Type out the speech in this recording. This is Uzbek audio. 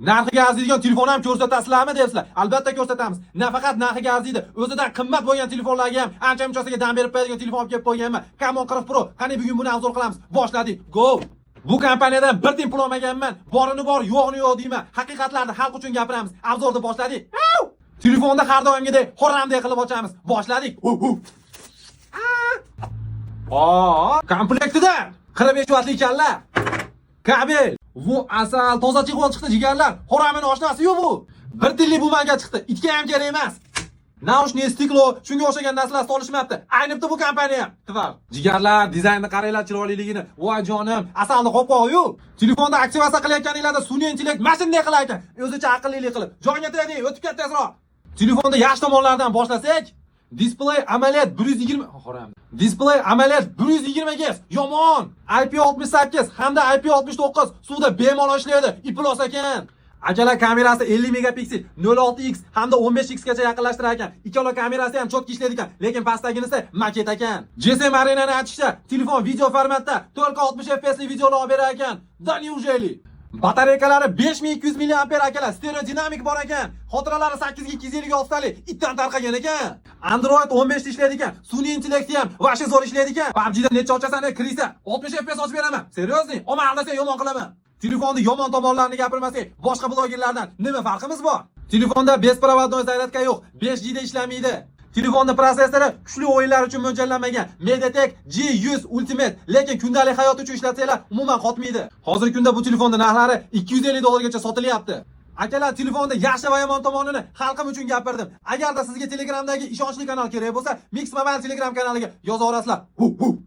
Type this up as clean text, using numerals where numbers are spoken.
Narxiga arziydigan telefon ham ko'rsatasizlarmi deyapsizlar. Albatta ko'rsatamiz. Nafaqat narxiga arziydi, o'zidan qimmat bo'lgan telefonlarga ham ancha munchasiga dam berib qo'yadigan telefon olib kelib qo'yganman. Camon 40 Pro. Qani, bugun buni обзор qilamiz. Boshladik. Go! Bu kompaniyadan bir tiyin pul olmaganman. Borini bor, yo'g'ini yo'q deyman. Haqiqatlarni xalq uchun gapiramiz. Обзор ni boshladik. Au! Telefonda har doimgidek xo'ramdek qilib ochamiz. Boshladik. Hu hu. Aa, komplektida 45 vatli kalla. Kabel. Bu asal toza chiqib chiqdi, jigarlar. Xo'ramini oshnasi yo'q bu. Bir tiyinlik бумага chiqdi. Itga ham kerak emas. Наушник, стекло, shunga o'xshagan narsalar solishmabdi. Aynibdi bu kompaniya. Tvar. Jigarlar, dizaynni qaranglar, chiroyliligini. Voy jonim, asalni qopqog'i-yu. Telefonda aktivatsiya qilayotganinglarda sun'iy intellekt mana shunday qilar ekan. O'zicha aqllilik qilib. Joyga tegding, o'tib ket tezroq. Telefonda yaxshi tomonlardan boshlasak, display AMOLED 120 xo'ram. Display AMOLED 120 Hz. Yomon. IP68 hamda IP69, suvda bemalol ishlaydi. Iflos ekan. Akalar, kamerasi 50 megapiksel, 0.6x hamda 15x gacha yaqinlashtirar ekan. Ikkala kamerasi ham чётко ishlaydi ekan, lekin pastdaginisi maket ekan. GSM Arena'ni aytishicha, telefon video formatda 4K 60 FPS li videolar olib berar ekan. Да неужели? Batarekalari 5200 mAh, akalar, stereo dinamik bor ekan. Xotiralari 8256 talik, itdan tarqagan ekan. Android 15 da ishlaydi ekan. Sun'iy intellekti ham вообще zo'r ishlaydi ekan. PUBG'da necha ochasan, крыса? 60 FPS ochib beraman. Серьезный? Omma aldasang, yomon qilaman. Telefonni yomon tomonlarini gapirmasak, boshqa blogerlardan nima farqimiz bor? Telefonda беспроводной зарядка yo'q, 5G da ishlamaydi. Telefonda protsessori kuchli o'yinlar uchun mo'ljallanmagan MediaTek G100 Ultimate, lekin kundalik hayot uchun ishlatsanglar, umuman qotmaydi. Hozirgi kunda bu telefonning narxlari 250 dollargacha sotilyapti. Akalar, telefonda yaxshi va yomon tomonini xalqim uchun gapirdim. Agarda sizga Telegramdagi ishonchli kanal kerak bo'lsa, Mix Mobile Telegram kanaliga yoza olasizlar. Hu hu.